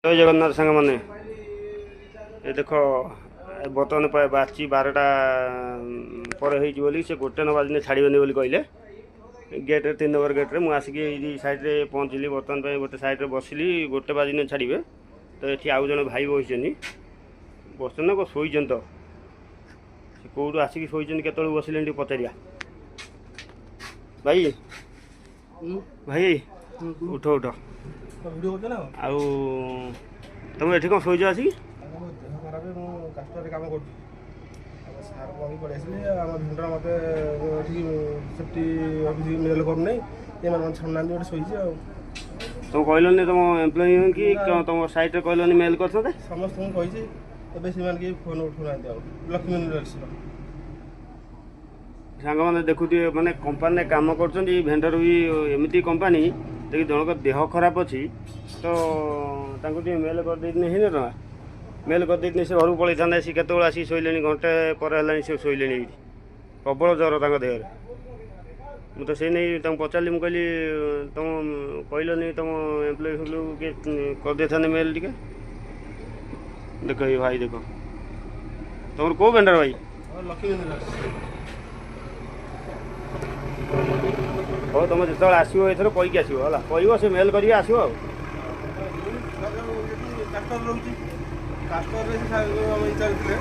ଜୟ ଜଗନ୍ନାଥ ସାଙ୍ଗମାନେ। ଏ ଦେଖ, ଏ ବର୍ତ୍ତମାନ ପ୍ରାୟ ବାଜିଛି 12ଟା ପରେ ହେଇଛି ବୋଲି ସେ ଗୋଟେ ନ ବାଜିଲେ ଛାଡ଼ିବେନି ବୋଲି କହିଲେ। ଗେଟ୍ରେ, 3 ନମ୍ବର ଗେଟ୍ରେ ମୁଁ ଆସିକି ଏଇଠି ସାଇଡ଼୍ରେ ପହଞ୍ଚିଲି। ବର୍ତ୍ତମାନ ପାଇଁ ଗୋଟେ ସାଇଡ଼୍ରେ ବସିଲି। ଗୋଟେ ବାଜିଲେ ଛାଡ଼ିବେ। ତ ଏଠି ଆଉ ଜଣେ ଭାଇ ବସିଛନ୍ତି। ବସିଛନ୍ତି ନା କ'ଣ, ଶୋଇଛନ୍ତି? ତ ସେ କେଉଁଠୁ ଆସିକି ଶୋଇଛନ୍ତି, କେତେବେଳକୁ ବସିଲେଣି, ଟିକେ ପଚାରିବା। ଭାଇ, ଭାଇ, ଉଠ ଉଠ। ଭିଡ଼ିଓ କରୁଛ ନା? ଆଉ ତମେ ଏଠି କ'ଣ ଶୋଇଛ ଆସିକି? ମୋ ଦେହ ଖରାପ, ମୁଁ କାଷ୍ଟରରେ କାମ କରୁଛି। ଆମ ସାର୍ କହିକି ପଳେଇ ଆସିଲି। ଆମ ଭେଣ୍ଡର ମୋତେ ଏଠି ସେଫ୍ଟି ଅଫିସ ମେଲ୍ କରୁନାହିଁ, ଏମାନେ ମୋତେ ଛାଡ଼ୁନାହାନ୍ତି, ଗୋଟେ ଶୋଇଛି ଆଉ। ତମେ କହିଲନି ତମ ଏମ୍ପ୍ଲୟି କି ତମ ସାଇଟ୍ରେ କହିଲନି ମେଲ୍ କରିଥାନ୍ତେ? ସମସ୍ତଙ୍କୁ କହିଛି, ଏବେ ସେମାନେ କେହି ଫୋନ୍ ଉଠଉନାହାନ୍ତି। ଆଉ ଲକ୍ଷ୍ମୀ ମିନେରାଲ୍ସର ସାଙ୍ଗମାନେ ଦେଖୁଥିବେ, ମାନେ କମ୍ପାନୀରେ କାମ କରୁଛନ୍ତି, ଭେଣ୍ଡର ବି ଏମିତି କମ୍ପାନୀ ଦେଖି ଜଣଙ୍କ ଦେହ ଖରାପ ଅଛି ତ ତାଙ୍କୁ ଟିକେ ମେଲ୍ କରିଦେଇଥିଲେ ହେଇନଥାନ୍ତା? ମେଲ୍ କରିଦେଇଥିଲେ ସେ ଘରକୁ ପଳେଇଥାନ୍ତେ। ସେ କେତେବେଳେ ଆସିକି ଶୋଇଲେଣି, ଘଣ୍ଟେ ପରେ ହେଲାଣି ସେ ଶୋଇଲେଣି ଏଇଠି। ପ୍ରବଳ ଜ୍ୱର ତାଙ୍କ ଦେହରେ। ମୁଁ ତ ସେଇ ନେଇ ତାଙ୍କୁ ପଚାରିଲି। ମୁଁ କହିଲି, ତମ କହିଲନି ତମ ଏମ୍ପ୍ଲୟି ଫେମ୍ପ୍ଲୟି କିଏ କରିଦେଇଥାନ୍ତେ ମେଲ୍ ଟିକେ? ଦେଖ ଏଇ ଭାଇ ଦେଖ। ତମର କେଉଁ ଭେଣ୍ଡର ଭାଇ? ଲକ୍ଷ୍ମୀ ମିନେରାଲ୍ସ। ହଉ, ତମେ ଯେତେବେଳେ ଆସିବ ଏଥର କହିକି ଆସିବ, ହେଲା? କହିବ, ସେ ମେଲ୍ କରିକି ଆସିବ। ଆଉ କାଷ୍ଟର ରହୁଛି, କାଷ୍ଟରରେ ସେ ଆମ ଇନଚାର୍ଜ ଥିଲେ,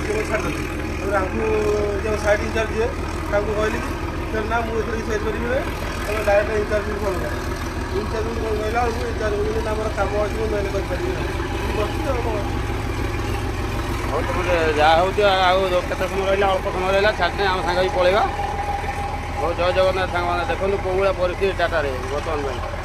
ସିଏ ମୋତେ ଛାଡ଼ିଦେଲେ। ତାପରେ ଆଙ୍କୁ ଯେଉଁ ସାଇଟ୍ ଇନଚାର୍ଜ ଯିଏ, ତାଙ୍କୁ କହିଲି କି ସେ ନା, ମୁଁ ଏଥିରେ କିଛି କରିପାରିବି ନାହିଁ, ତମେ ଡାଇରେକ୍ଟ ଇନଚାର୍ଜକୁ ଫୋନ୍ କର। ଇନଚାର୍ଜକୁ କହିଲା ବେଳକୁ ଇନଚାର୍ଜ କହୁଛନ୍ତି ନା, ମୋର କାମ ଅଛି, ମୁଁ ମେଲ୍ କରିପାରିବି ନାହିଁ। ବସିଛି ଆଉ କ'ଣ? ହଉ, ତମେ ଯାହା ହେଉଛି। ଆଉ କେତେ ସମୟ ରହିଲା? ଅଳ୍ପ ସମୟ ରହିଲା, ଛାଡ଼ିଲେ ଆମ ସାଙ୍ଗ ହେଇକି ପଳେଇବା। ହଉ, ଜୟ ଜଗନ୍ନାଥ ସାଙ୍ଗମାନେ। ଦେଖନ୍ତୁ କେଉଁ ଭଳିଆ ପରିସ୍ଥିତି ଟାଟାରେ ବର୍ତ୍ତମାନ ପାଇଁ।